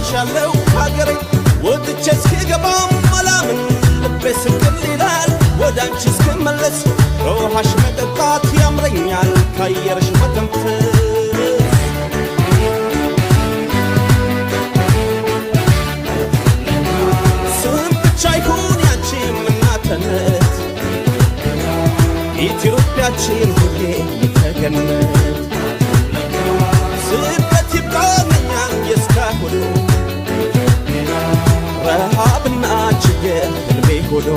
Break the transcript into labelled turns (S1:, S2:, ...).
S1: ናፍቄሻለሁ ሀገሬ፣ ወጥቼ እስክገባም አላምን፣ ልቤ ስቅል ይላል ወደ አንቺ እስክመለስ። ከውሃሽ መጠጣት ያምረኛል፣ ከአየርሽ መተንፈስ። ስም ብቻ ይሁን ያንቺ እናትነት፣ ኢትዮጵያችን ሁሌ ተገነት። ስደት ይብቃን እኛን የእስካሁኑ ረሃብና ችግር ሕልሜ ሆኖ።